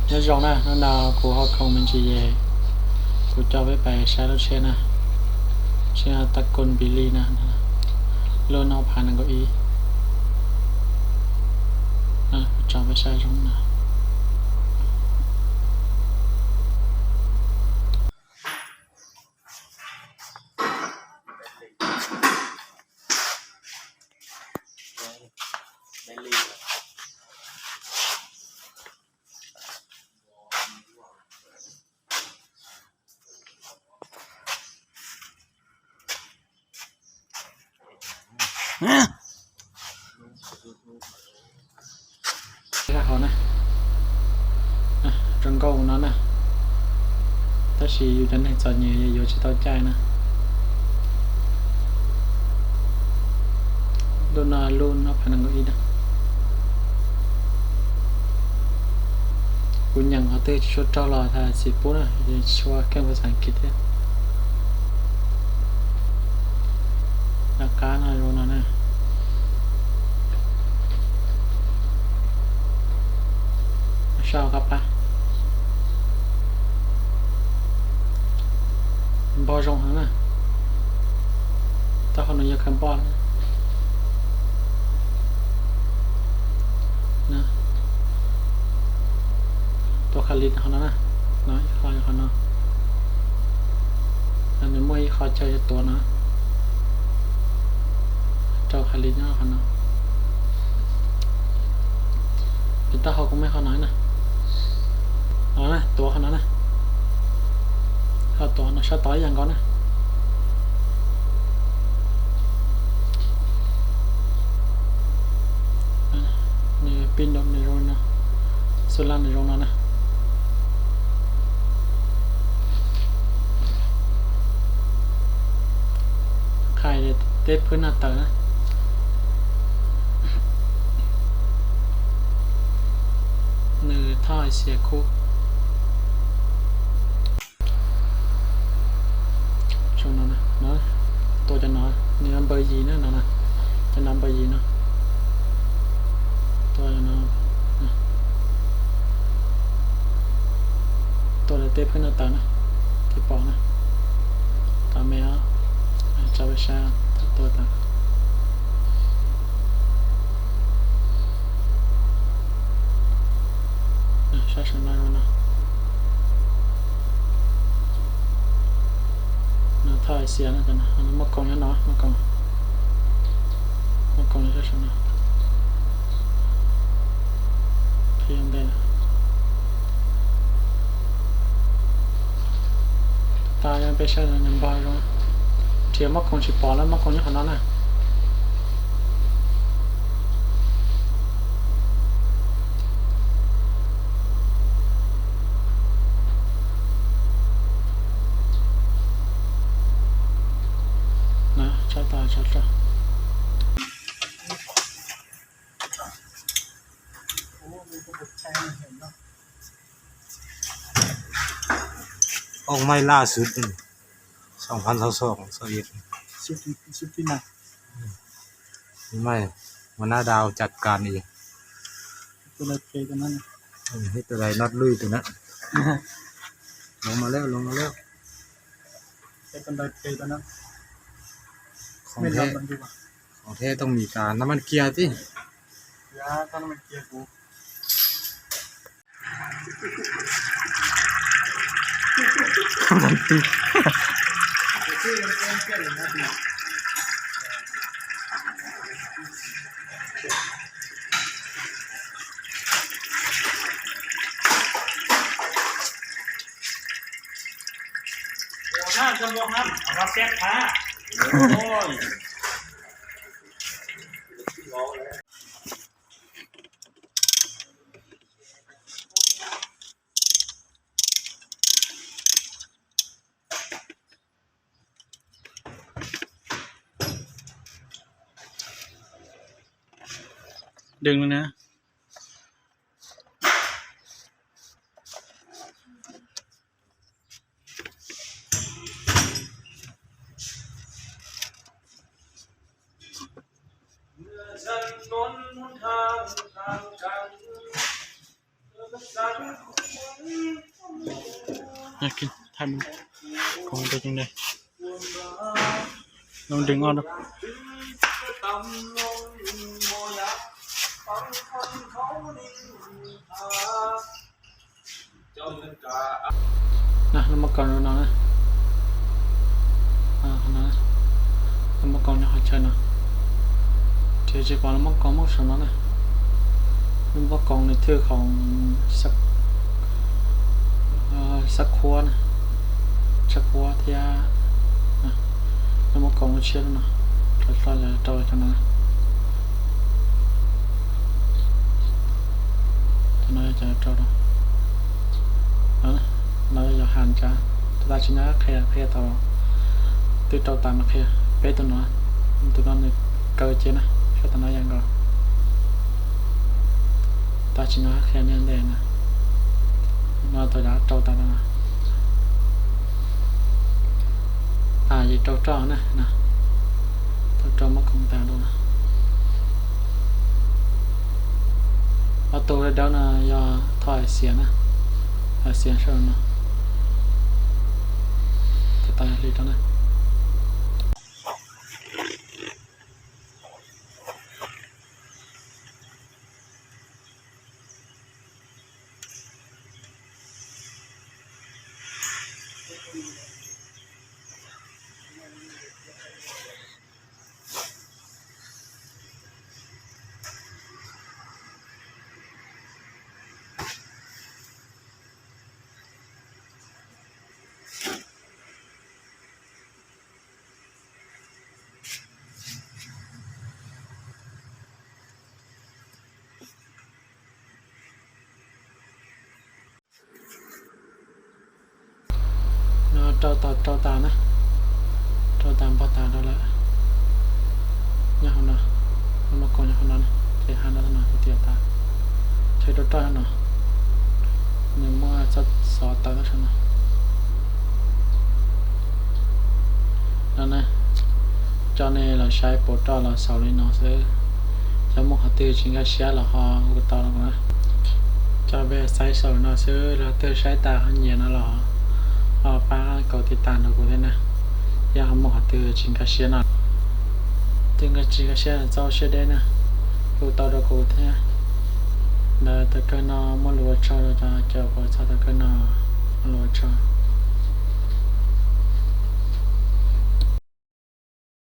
Nyob zoo na, hnub no kuv ho khoom me ntsis es kuv coj peb pais saib lub tsheb na, tsheb Tacon Billy na, lub no phav nees nkaum ib. Kuv tso peb saib zoo na. Hauv na, zoo nkauj no na, tab sis yus cov neeg txom nyem yuav tsis tau caij na. Lub no lub no phav nees nkaum ib na. Kuv nyeem qhov twg tsis tshua raug los thov txim pub na, tsis tshua keej xas as kiv thiab. Laj kab no zoo no na. Sab hauv qab pab, npog zoo heev na. Taub hau no yog kha npoj na. Tuav kha li qhov no na, no ib qho qhov no. Nws muaj ib qho chaw yog tuav no, rau kha li nyob qhov no. Ces taub hau kuv muaj ib qho no na, no na, tuav qhov no na. Ho tuav no sab tod ib yam nkaus na. Nws pib nws zoo no, xub laj nws zoo no na. Qhai teb phwb noj taws na. Nws thoj xias khub. Zoo no, tua cov no, nws npaws yim na no, cov no npaws yim no. Tua no, tua lawv tej phwb noj taws na, thiaj pom na. Tos me, tso peb saib tua tas. Sab saum no zoo no. No thoj xias no, muaj koos nyob no, muaj koos, muaj koos sab saum no. Qhib ua ntej. Tas peb saib nws npog zoo. Nrhiav muaj koos tsis pom lawm, muaj koos nyob qhov no na. Na, tso tas, tso tso. Ốc máy lạ suốt, song phan song song song yết. Suốt, suốt pin à? Máy, mà nó đào chặt càn đi. Tôi là kê cho nó nè. Ừ, hết tôi đây nót lui tôi nè. Lông mà leo, lông mà leo. Cái con đây kê cho nó. Không. Mày thế, làm bằng gì mà? Không thế tông mì cả năm ăn kia chứ. Dạ, tao năm ăn kia cũng. Đừng nữa nè. Lub nreeg ob no. Lub mab kaus no, lub mab kaus nyob qhov chaw no, ces tsis pom lub mab kaus muaj saum no na. Lub mab kaus nws thwj khoom xab qhuab na, xab qhuab thiab. Lub mab kaus tshiab no, hlo hlo yog rau cov no. Cov no yog cov rau no, no yog has tsa, tab sis nyob qhia qhia tau, twb rau tas mas qhia. Peb tus no, tus no nws kaw cia na, saib tus no yog nkaus. Tab sis nyob qhia nej ntej na, no tus rau tas no. Tas ces rau roj na, rau roj muab koom tas rau. Ob tug dawb dawb no yog thoj xiav na, xiav sab no. Tab tom hli rau na. No rau tas, rau tas na, rau tas npog tas rau lawm. Nyob hauv no, lub mab kaus nyob hauv no, ces hais no no tias tas, tsheb rau roj no, nws muab xov tawm rau saum no. No na, coj nej los saib puas roj los xaus li no xwb. Yog muaj qhov twg tsis nkag siab los ho hu tau rau kuv na. Cov website saum no xwb, yog leej twg saib tas ho nyiam no los ho pab kaum tiv tas rau kuv thiab na. Yog ho muaj qhov twg tsis nkag siab no, twg tsis nkag siab txhob ua siab deb na, hu tau rau kuv thiab. Ntawm thaum kawg no muaj lus ua tsaug rau cov caum kuv txog thaum kawg no, muaj lus ua tsaug.